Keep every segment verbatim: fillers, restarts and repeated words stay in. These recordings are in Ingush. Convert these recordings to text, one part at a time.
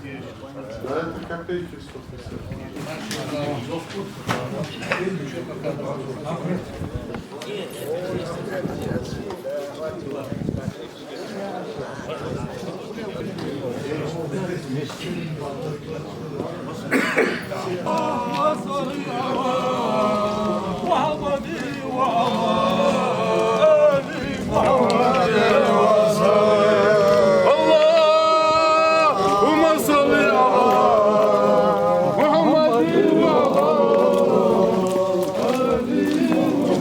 Да, это копейки сто пятьдесят. اللهم صل على محمد وعلى آل محمد. اللهم صل على محمد وعلى آل محمد.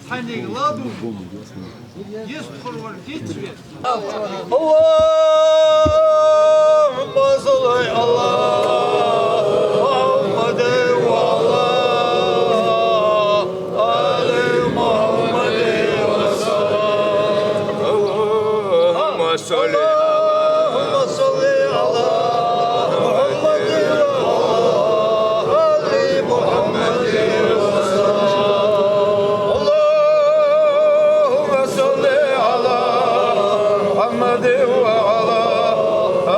Хьаниг ладу, йистхур вар кицве. اللهم صل على محمد وعلى آل محمد وسلم. اللهم صل على محمد وعلى آل محمد وسلم. اللهم صل على محمد وعلى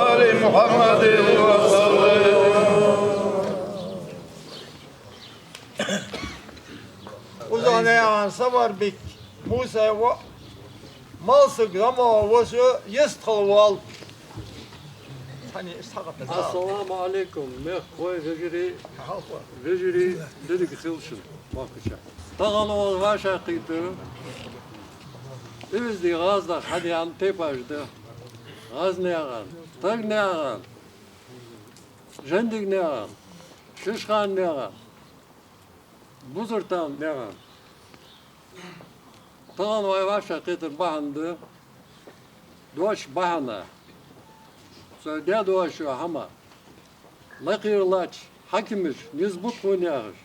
آل محمد وسلم. Узанеган Сабарбик Мусай воӀ, Малсаг Заман воша, йистхила воал. Ассаламу Ӏалайкум, мехкахой, вежарий, вежарий, деррига хилча, мехкахой. Тахан вай вӀашагӀкхийтта Ивизди гӀаздах хьадаьнна тайпаш да. ГӀазднаькъан, Тагнаькъан, Жандигнаькъан, Шишханаькъан, Бузартанаькъан. Тахан вай вӀашагӀкхетар бахьан да, дош бахьан да. Цу даь-дошо хӀама лакхера латтача хьакимаша низ бу тхона яхаш,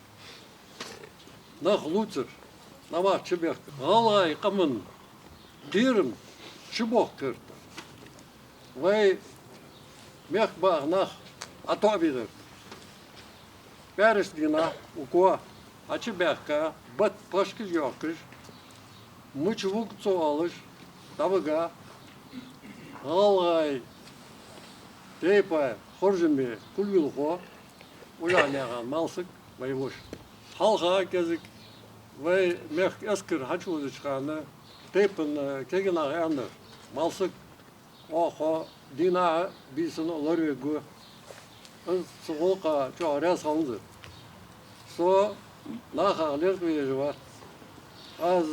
нах лувцар, набахт чубехкар. ГӀалгӀай къаман кхерам чубохка гӀерта. Вай мехка баха нах ӀотоӀабе гӀерта. ПӀаьраска дийнахьа укхо хьачубаьхка, бат пашкаш йоахкаш, мича вуг ца оалаш, дӀавига гӀалгӀай тайпай хоржаме кулгалхо, Ужахьнаькъан Малсаг, вай воша. Хьалха кӀезига вай мехка эскар хьачувоалача хана тайпан кегий наха аьннад: Малсаг, оаха хьо дийнахьа а, бийсанна а лоравергва. Аз цу гӀулакха чӀоагӀа раьза хиннав. Со нахах лерхӀа везаш вац. Аз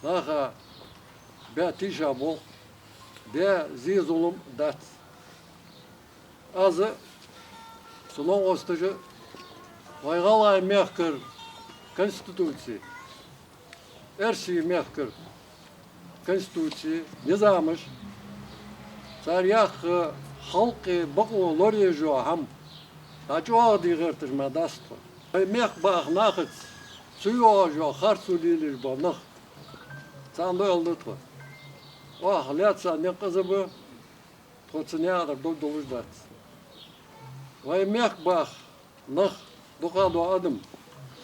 наха баь тийша болх, даь зе-зулам дац. Аз а, са новкъосташа а вай гӀалгӀай мехкара Конституци, эрсий мехкара Конституци, низамаш, цар яхха халкъа бокъо лораеш йола хӀама дӀачӀоагӀде гӀерташ ма дац тхо. Вай мехка баха нахаца цу йоагӀаш йола харцо лелаеш бола нах, царна дуӀа ала да тхо. Оаха лаьца никъ из ба, тхо цу наькъа тӀара дог долаш дац. Вай мехка баха нах, дукха дола адам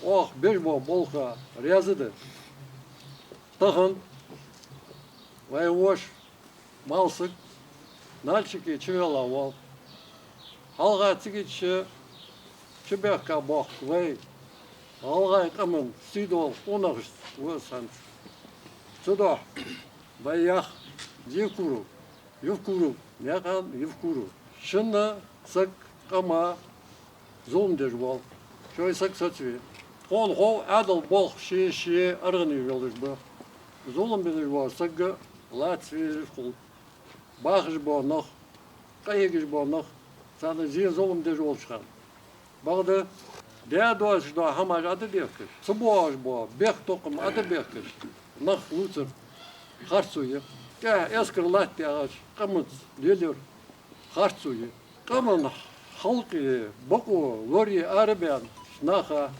оаха беш бола болха раьза да. Тахан вай воша Малсаг Нальчике чувелла воал. Хьалха цига чу чубаьхка бохк вай гӀалгӀай къаман сий дола къонахашца ва из хӀанз. Цудухьа вай ях Евкуров, Евкуров, наькъан Евкуров. Шин саг къаман зулам деш воал. Шоай саг соцаве. Тхона хов Ӏаьдала болх ше-ше аргӀане йолаш ба. Зулам беш вола саг лаца везаш хул. Бахаш бола нах, къахьегаш бола нах, царна зе-зулам деш волча хана. Бакъда, даь-дошо дола хӀамаш ӀотӀабехкаш, ца боагӀаш бола бехктокхам ӀотӀабехкаш, нах лувцар харцо я. ТӀехьа эскар латт яхаш, къаманца лелаяр харцо я. Къаман халкъа бокъо лорае арабаьнна наха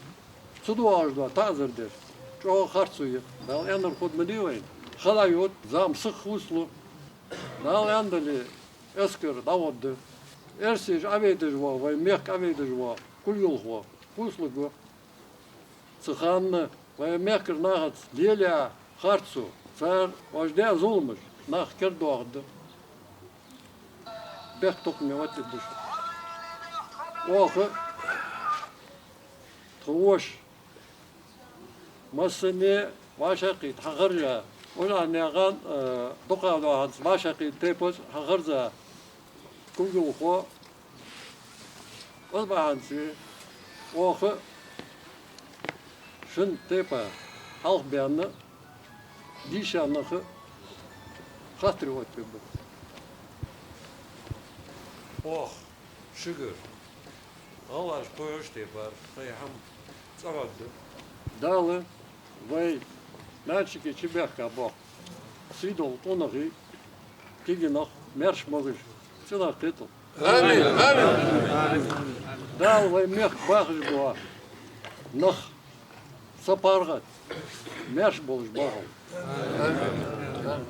ца доагӀаш дола таӀазар деш, чӀоагӀа харцо я. Дала аьннар хургда ма дий вайна. Хала йода, зама сиха хувцалу. Дала аьннадале, эскар дӀагӀоргда. Эрсаша Ӏовайдеш вола, вай мехка Ӏовайдеш вола кулгалхо кхувсалургва. Цу хана вай мехкарча нахаца лелаяь харцо, цар оаш даь зуламаш наха кердадоахаргда. Бехктокхаме оттадергда шо. Оаха тха воша массане вӀашагӀкхийтта хьахержа, ужахьа наькъан, э, дукха доаханца вӀашагӀкхийтта тайпаш хьахержа кулгалхо, аз бахьанце оаха шун тайпа хьалха баьнна дийша нах хаттар оттабергба. Оаха шугара гӀалгӀаша кхоачаш тайпара тхоай хӀама цӀагӀаргда. Дала вай маьждиге чубаьхка боахка сийдолча къонахий, кагий нах маьрша могаш, цӀенагӀа кхеталда. Амин, амин. Дала вай мехка бахаш бола нах са паргӀата маьрша болаш бахалба. Амин.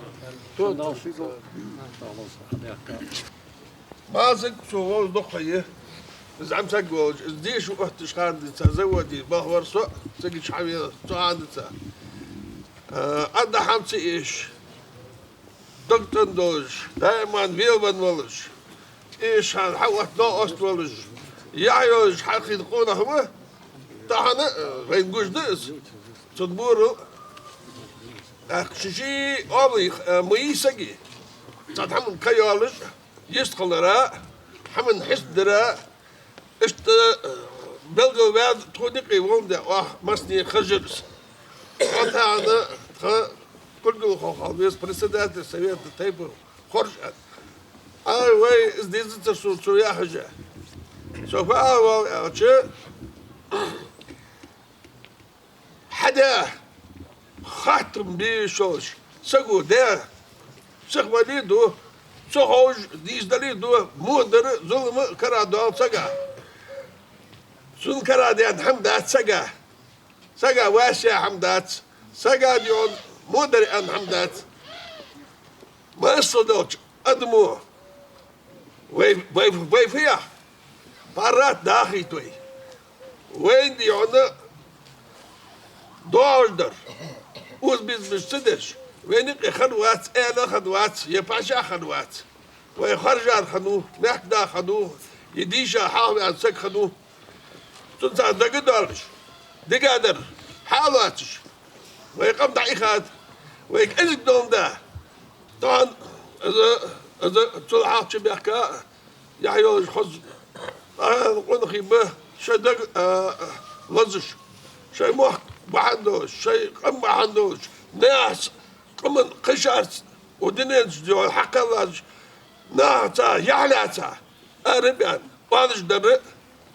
Дала сийдолда. Дала са хьабаьхка. Масса саг цу гӀоза дукха я. Из зӀамсаг волаш, из деша отташ хана денз, заводе бахвар со, цига чу хьавена цу хана денз. Э, Ӏадда хӀама ца эшаш, дог цӀена долаш, даиман велавенна волаш, эшача хана хьаотта новкъост волаш, яхь йолаш хьалкхийна къонах ва, тахан, э, вайна гуш да из. Цун бурал, тӀаккха ший-ший оамал, э, ма йий сага. Цхьан хӀаман кхайоалаш, йистхилара, хӀаман хьисап дара, иштта, э, белгалваьнна тхона юкъе волга оаха массане хержар из. Хьо тахан тха кулгалхо хила веза, председатель совета тайпов хоржа аьнна. Ай, вай, из дезацар сона цо яхаш. Со фу ала воал аьлча, хьадаь хаттам бе йиш йолаш, саго даь психологи ду, ца ховш дийцадале ду, во дар а, зулам а карадоал сага. Цунна карадаьнна хӀама дац сага. Сага ваьсса хӀама дац. Сага дийхьа во дар аьнна хӀама дац. Массадолча адамо вай, вай, вай фу яхар? ПаргӀата дахийта вай. Вайна дийхьа доагӀаш дар, укхаза безамаш ца деш, вайна юкъе хинна вац, аьла хинна вац, е пхьош хинна вац. Вай хоржар хиннав, мехкда хиннав, е дийша хьалхаваьнна саг хиннав. Цунца дагадоалаш, дикадар хьалоацаш, вай къам дӀаихад, вайга эздий долга да. Тахан из, из цул хьалха чубаьхка яхь йолаш хоза, а, къонахий ба, шоай даг, а, лазаш, шоай мохк бахьан долаш, шоай къам бахьан долаш, наьхаца, къаман кхишарца, укх дунен чу дийхьа хьакхеллача нахаца яхь лаьца, ара а баьнна, оалаш дар а,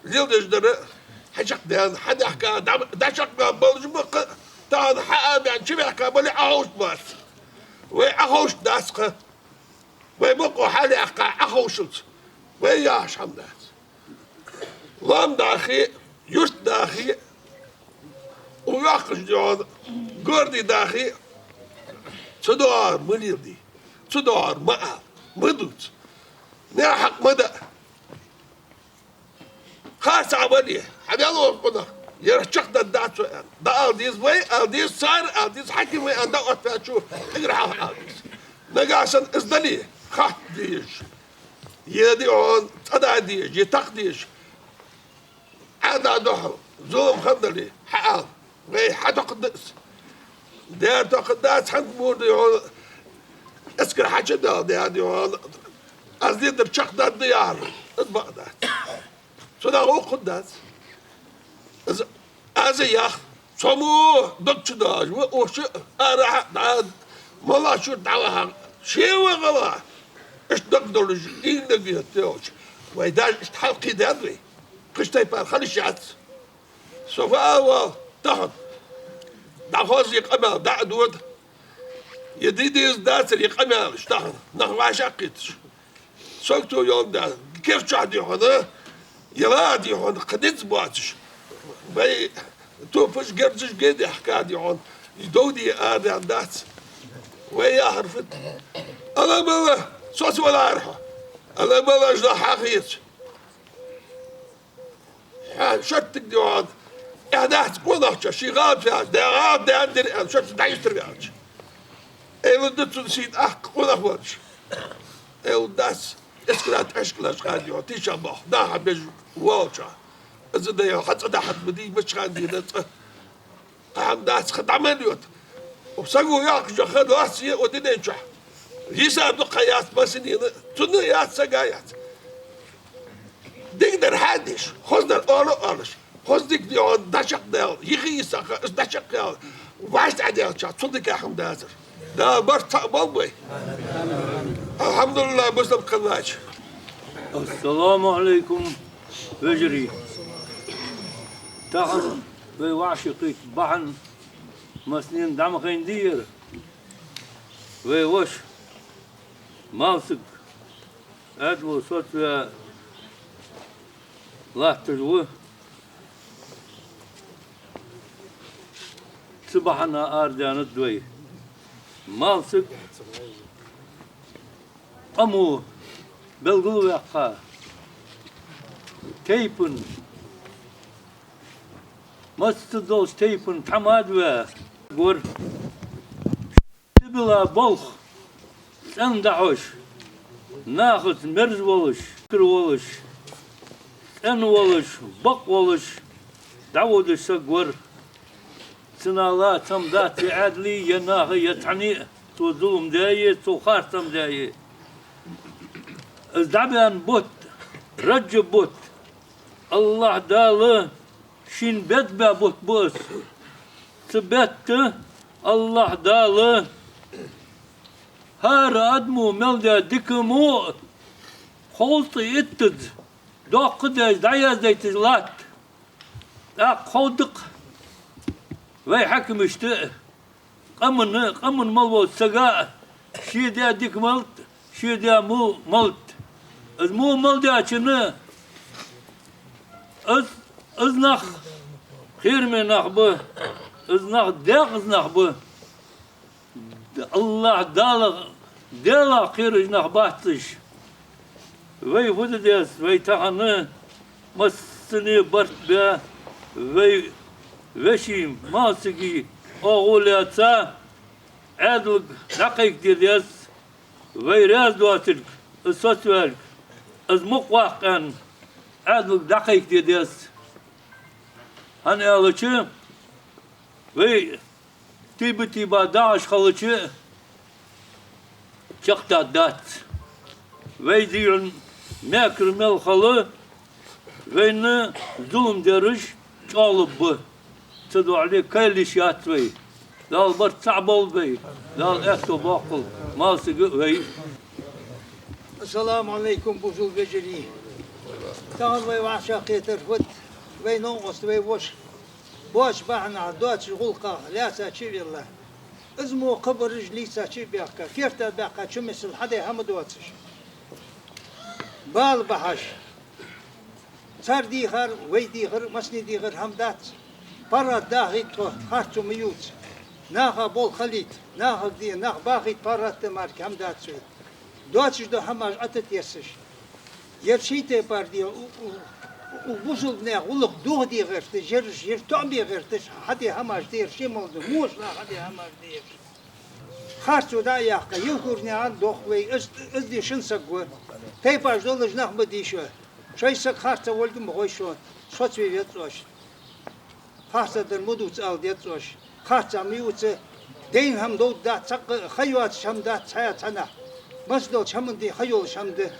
леладеш дар а хьачакхдаьнна, хьадаьхка, дӀа-, дӀачакхбаьнна болаш ба-кх, тахан хьа а баьнна, чубаьхка бале а, Ӏоховшаш бац. Вай Ӏоховшаш дац-кх. Вай бокъо хьалъяьккха Ӏоховшалца вай яхаш хӀама дац. Лоам дахе, юрт дахе, укх йоккхача дийхьа городе дахе, цу доагӀар ма леладе, цу доагӀар ма ала, ма дувца. Наьха хьакъ ма даа. Харцахьа вале, хьавел оаха къонах, ер чакхдаргдац цо аьнна. ДӀаала деза вай, ала деза цар, ала деза хьакимий аьнна, дӀаоттаваьчо тӀехьагӀа хьалха ала деза. Нагахьа санна из дале, хатта дезаш, е дийхьа цӀа да дезаш, е такха дезаш, Ӏаьдала духьал зулам хиннадале, хьаала. Вай хьатоакхаргда из. Дера тоакхаргдац, хӀанз мур да хьона, эскар хьачудоал, дера да хьона, аз леладер чакхдаргда яхар, из бакъ дац. Цунах укхун дац. Из аз ях, цо мо дог чудоалаш ва, укх чу арахьа а дӀа, моллагӀча юрта дӀавахар, ше ва гӀалгӀа. Иштта дог долаш, ийна дог йолаш. Вай даже иштта хьалкхийдаьд вай. Кхыча тайпара хила йиш яц. Со фу ала воал тахан? ДӀахоз е къамаьл дӀа а дода. Е де дезаш дацар е къамаьлаш тахан, нах вӀашагӀкхеташ. Сагото йолга да, кер чу дийхьа, е ла дийхьа, кхы низ боацаш. Вай топаш, герзаш гедаьхка дийхьа, дов де арадаьнна дац. Вай яхар фуд? Ала мала, соцавалар хьо. Ала мала, жда хьахийца. Хьа шоттиг дий хьона. Эхь дац къонахчо, ший гӀалат яц, да гӀалат даьнна дир аьнна, шоца дӀайистар ваьлча. Эла да цун сий тӀаккха къонах волча. Эла дац, эскара тӀехьашкалаш гӀадий хьона, тийшаболх, наха беш волча. Из да йо, хьа цӀа дахьат ма дий, мачхана дийна цӀа. Кхы хӀама дац, кхы дӀа мел йота. Саго йоаккхаш йола ха доаций е о динен чухь. Йиса дукха яц массанена, цунна яц, сага яц. Дикадар хьадеш, хозадар оала оалаш. Хоза дика дий хьона дӀачакхдала, йихи йиса ха, из дӀачакхъяла. ВӀашта Ӏадаьлча, цул дика хӀама дацар. Дала барт цхьаъ болба вай. Алхьамдулиллахь, бусалба кхеллача. Ассаламу Ӏалайкум, вежарий. Тахан вай вӀашагӀкхийтта бахьан массанена дӀа ма хайна дий ер. Вай воша Малсаг Ӏаьдало соцаваь латташ ва. Цу бахьана арадаьннад вай. Малсаг къамо белгалваьккха тайпан, массадолча тайпан тхьамада ваь гор. Дибила болх цӀена дӀахьош, нахаца мерза волаш, кхера волаш, цӀена волаш, бакъ волаш дӀаводаш саг вар. Цунах лаца хӀама дац е Ӏаьдала, е наха, е цхьанне а, цо зулам даь е, цо харц хӀама даь е. Из дӀабаьнна бутт, Раджаб бутт, АллахӀ Дала шийна бетта баь бутт ба из. Цу бетта АллахӀ Дала хӀара адамо мел даь дика мо а кховзткъеи иттаза доккха деш дӀаяздайташ латт. ТӀаккха кховда-кх вай хьакимашта а, къаман, къаман мел волча сага а, ше даь дика малад, ше даь во малад. Из во мел даьчунна, из, из нах кхераме нах ба, из нах декъаза нах ба. АллахӀ Дала, Даьлах кхераш нах бац уж. Вай фу де деза, вай тахан массане барт баь, вай веший Малсага оагӀув лаьца, Ӏаьдалга дӀакхайкаде деза, вай раьза доацилга, из соцаваьлга, из мукъаваккха аьнна, Ӏаьдалга дӀакхайкаде деза. ХӀана аьлча, вай тийба-тийба дагӀаш хилча, чакхдаргдац. Вай дийна мекар мел хила, вайна зулам дераш чӀоагӀлургба. Цудухьа кхайла йиш яц вай. Дала барт цхьаъ болба вай. Дала аьттув боаккхалба Малсага а, вай а. Ассаламу Ӏалайкум, бусалба вежарий. Тахан вай вӀашагӀкхетар фуд, вай новкъост, вай воша боацача бахьанах, доацача гӀулакхах лаьца чувелла. Из мо кхыбараш лийца чубаьхка, керта баьккха чу мисал хьаде хӀама доацаш. Бала бахьаш. Цар дийхар, вай дийхар, массане дийхар хӀама дац. ПаргӀата дахийта тхо, харцо ма ювца. Наха болх хилийта, нахага де, нах бахийта паргӀата мара хӀама дац вай. Доацаш дола хӀамаш ӀотӀатессаш. Ер ший тайпара де, у, у, у бусалба наьха гӀулакх дохаде гӀерташ, ераш, ер тоӀаме гӀерташ, хьаде хӀамаш де, ер ший мел да, вошал хьаде хӀамаш де ераш. Харцо дӀа а яьккха, Евкуровнаькъан дохк вай, из, из де шин саг ва. Тайпаш долаш нах ма дий шо. Шоай саг харцахьа волга ма гой шо, соцаве веза оаш. Харцахьа дар ма дувца ала деза оаш. Харцахьа ма ювца, дайна хӀама довргдац, цхьаккха ха йоацаш хӀама дац цхьа а цхьаннахьа. Массадолча хӀаман де ха йолаш хӀама да.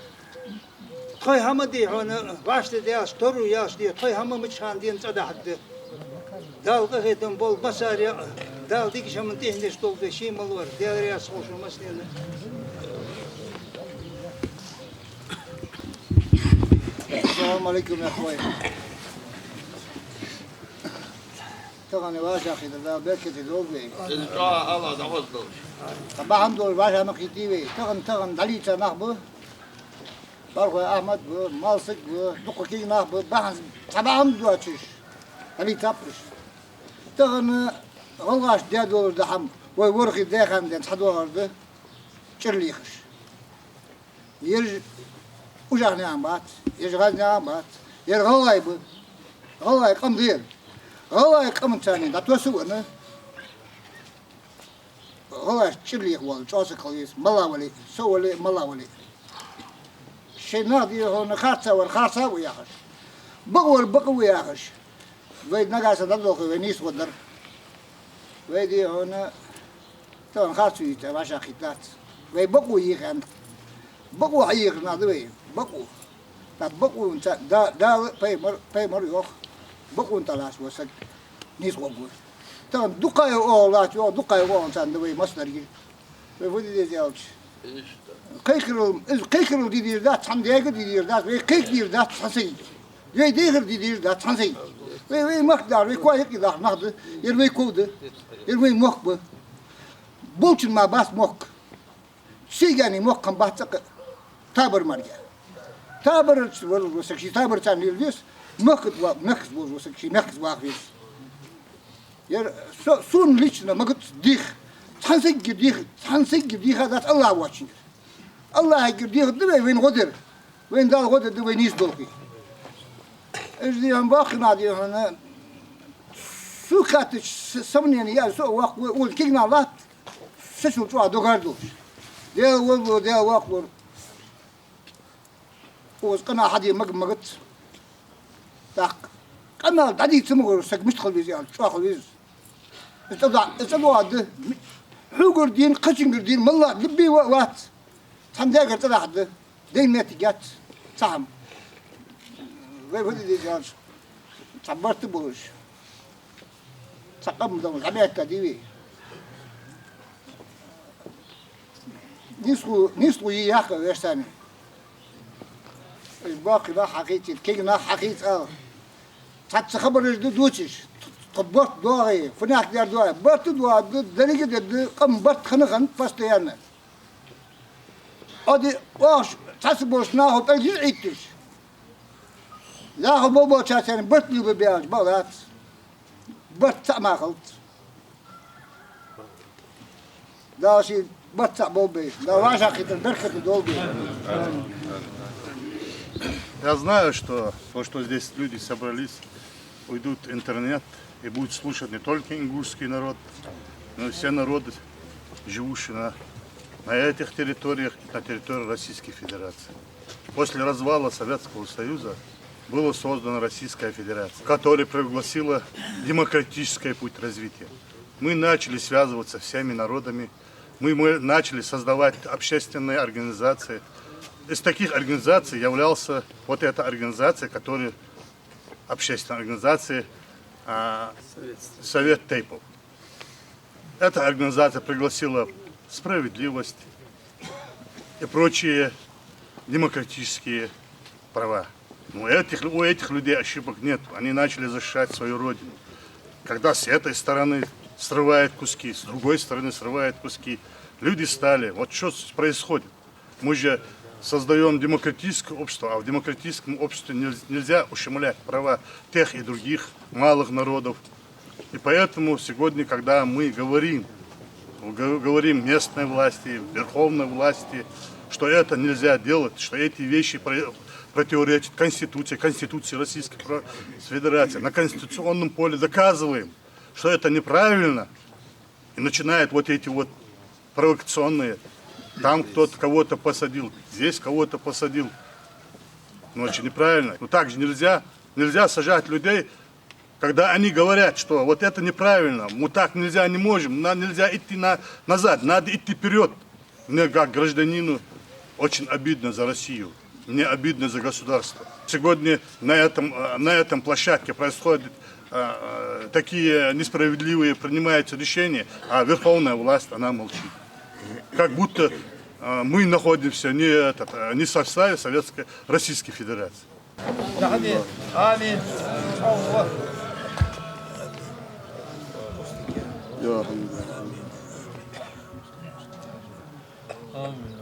Тхоай хӀама дий хьона, вӀаштӀехьа даьлча, таро яьлча де, тхоай хӀама мичахьа денз цӀадахьаргда. Дала къахетам болба массане а, Дала дикача хӀаман тӀехьенаш долда вай, ший мел вар, Даьла раьза хилва шоана массанена. Ассаламу Ӏалайкум, яхой. Тахан вӀашагӀкхетар Дала беркате долда вай. Из чӀоагӀа ала дӀахоз долаш. Тха бахьан долаш вӀашагӀ ма кхийтий вай. Тахан, тахан дӀалийца нах ба. Бархой Ахьмад ва, Малсаг ва, дукха кагий нах ба, бахьан, цхьа бахьан доацаш, хьалий цаппаш. Тахан гӀалгӀашта даь долаш да хӀама, вай ворхӀе даь хана денз цхьа доагӀар да, чӀир лехаш. Ераш ужаш наьха бац, ераш гӀаза наьха бац, ераш гӀалгӀай ба. ГӀалгӀай къам да ер. ГӀалгӀай къаман царна дӀатосса а венна, гӀалгӀаша чӀир леха воалл чӀоагӀа саг хила веза, мала вале а, со вале а, мала вале а. Шоай нах, дий хьона, харцахьа вар харцахьа ва яхаш, бакъахьа вар бакъахьа ва яхаш, вай нагахьа санна дӀадолхе, вай нийса гӀо дар. Вай, дий хьона, тахан харцо йийца вӀашагӀкхийтта дац. Вай бакъо йийхар. Бакъо хьайийхар нах да вай. Бакъо. ТӀаккха бакъонца Да-, Дала, пайхамар, пайхамара йоах, бакъон тӀа латташ вола саг нийса гӀоргва. Тахан дукха йола оагӀув латт, йоах, дукха йола оагӀув царна да вай массанега. Вай фу де деза аьлча, кхайкарал, из кхайкарал де дезаш дац цхьан даьга, де дезаш дац, вай кхайка дезаш дац цхьан сагага. Вай дехар де дезаш дац цхьан сагага. Вай, вай мехка даха, вай коа юкъе даха нах да, ер вай ков да, ер вай мохк ба. Болчун мара бац мохк. Шийгара мохк хӀама бац цкъа а табар мара. Табарца волаш вола саг ший табарца лела веза, мехкаца ва-, мехкаца волаш вола саг ший мехкаца ваха веза. Ер со-, сона лично магац деха. Цхьан сагагара деха, цхьан сагагара деха дац АллахӀ воацачунгара. АллахӀагара дехар да вай, вайна гӀо дар. Вайна Дала гӀо дергда вай нийса долхе. Уж, дий хьона, боккхий нах, дий хьона, сога хаьттача, с-, сомнени яр, со а воккха ва, укхаза кегий нах латт, са чул чӀоагӀа догар долаш. Даьла волалу, Даьла воккхалу. Укхаза къамаьл хьаде мага-, магац. ТӀаккха къамаьл дӀадийца ца могаш саг мишта хила веза аьлча, чӀоагӀа хила веза. Из цӀа да-, из цӀа доагӀаргда. Хьогара дийна, кхычунгара дийна, моллагӀа либбе ва-, вац. Цхьан даьгара цӀа дахьаргда. Дайна моттиг яц цхьа хӀама. Вай фу де деза аьлча, цхьа барт болаш, цхьа къам долаш дӀабеттадий вай. Нийслу-, нийслу е яхха вешта санна. Уж боккхий нах хьахийцар, кегий нах хьахийцар. Цхьацца хабараш да дувцаш, тхо барт доагӀе, фуннахьа дер доагӀе, барт а доагӀаргда, деррига а дергда, къам барт хинна-хиннад постоянно. Оди оаш цхьацца болча нахал пӀелг из Ӏийтташ, яхал болболчарца барт лелабе аьлча, бакъ дац. Барт цхьа мара хилац. Дала ший барт цхьа болба вай. Дала вӀашагӀкхетар беркате долда вай. Я знаю, что то, что здесь люди собрались, уйдут в интернет и будут слушать не только ингушский народ, но и все народы, живущие на, на этих территориях и на территории Российской Федерации. После развала Советского Союза была создана Российская Федерация, которая провозгласила демократический путь развития. Мы начали связываться всеми народами, мы, мы начали создавать общественные организации. Из таких организаций являлся вот эта организация, которая, общественная организация, а, Совет тейпов. Эта организация провозгласила справедливость и прочие демократические права. Но этих, у этих людей ошибок нет. Они начали защищать свою родину. Когда с этой стороны срывают куски, с другой стороны срывают куски, люди стали. Вот что с-, происходит. Мы же создаём демократическое общество, а в демократическом обществе нельз-, нельзя ущемлять права тех и других малых народов. И поэтому сегодня, когда мы говорим, г-, говорим местной власти, верховной власти, что это нельзя делать, что эти вещи про-, противоречат Конституции, Конституции Российской Про-, Федерации, на конституционном поле доказываем, что это неправильно, и начинают вот эти вот провокационные, там кто-то кого-то посадил, здесь кого-то посадил. Ну, это же неправильно. Ну, так же нельзя. Нельзя сажать людей, когда они говорят, что вот это неправильно, мы так нельзя, не можем, на-, нельзя идти на-, назад, надо идти вперёд. Мне, как гражданину, очень обидно за Россию. Мне обидно за государство. Сегодня на этом, э, на этом площадке происходят, э, э, такие несправедливые принимаются решения, а верховная власть, она молчит. Как будто, э, мы находимся не этот, э, не в составе Советской, Российской Федерации. آمين. آمين. الله. يا حي. آمين.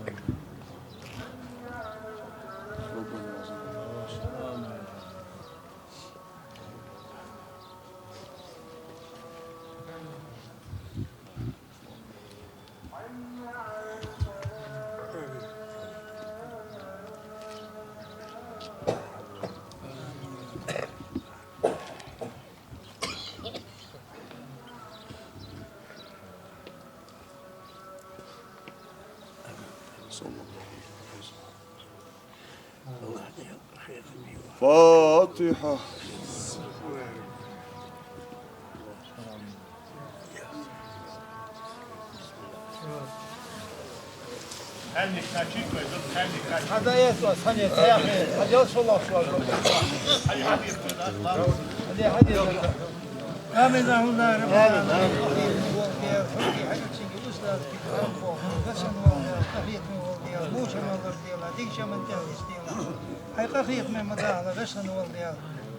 فاتحة. آمين. آمين. آمين. Хьай къахетаме ма дахьалахь, вешан волда Даьла.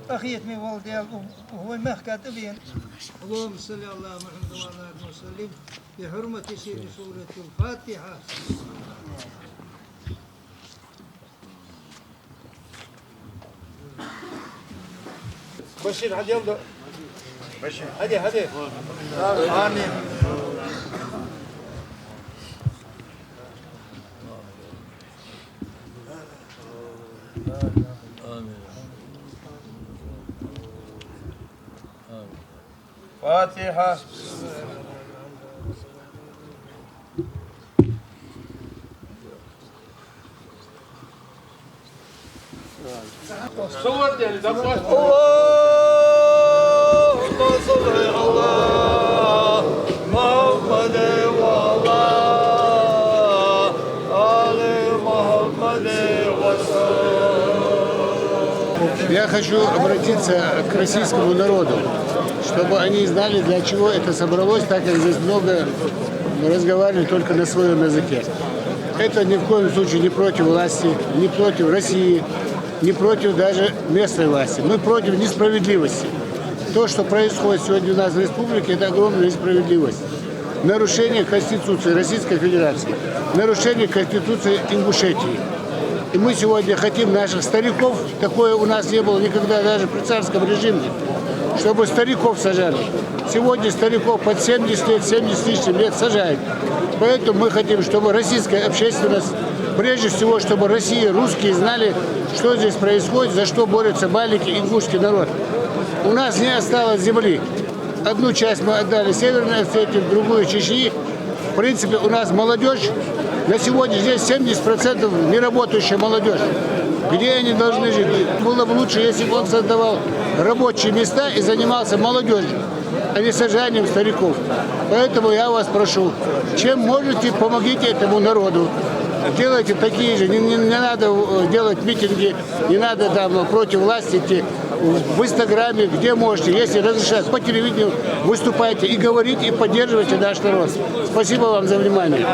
Къахетаме волда Даьла, вай мехка тӀабена. اللهم صل على محمد وعلى آله وسلم بحرمة سر سورة الفاتحة. Башир, хьаде, хьаде. Башир. Хьаде, хьаде. Амин. فاتحة. اللهم صل على محمد وعلى آل محمد وسلم. Я хочу обратиться к российскому народу, чтобы они знали, для чего это собралось, так как здесь много разговаривали только на своем языке. Это ни в коем случае не против власти, не против России, не против даже местной власти. Мы против несправедливости. То, что происходит сегодня у нас в республике, это огромная несправедливость. Нарушение Конституции Российской Федерации, нарушение Конституции Ингушетии. И мы сегодня хотим наших стариков, такое у нас не было никогда даже при царском режиме, чтобы стариков сажали. Сегодня стариков под семьдесят лет, семьдесят с лишним лет сажают. Поэтому мы хотим, чтобы российская общественность, прежде всего, чтобы Россия, русские знали, что здесь происходит, за что борется маленький ингушский народ. У нас не осталось земли. Одну часть мы отдали Северной Осетии, другую Чечне. В принципе, у нас молодёжь, на сегодня здесь семьдесят процентов неработающая молодёжь. Где они должны жить? Было бы лучше, если бы он создавал рабочие места и занимался молодёжью, а не сажанием стариков. Поэтому я вас прошу, чем можете, помогите этому народу. Делайте такие же, не, не, не надо э, делать митинги, не надо там против власти идти. В Инстаграме, где можете, если разрешают, по телевидению выступайте и говорите, и поддерживайте наш народ. Спасибо вам за внимание.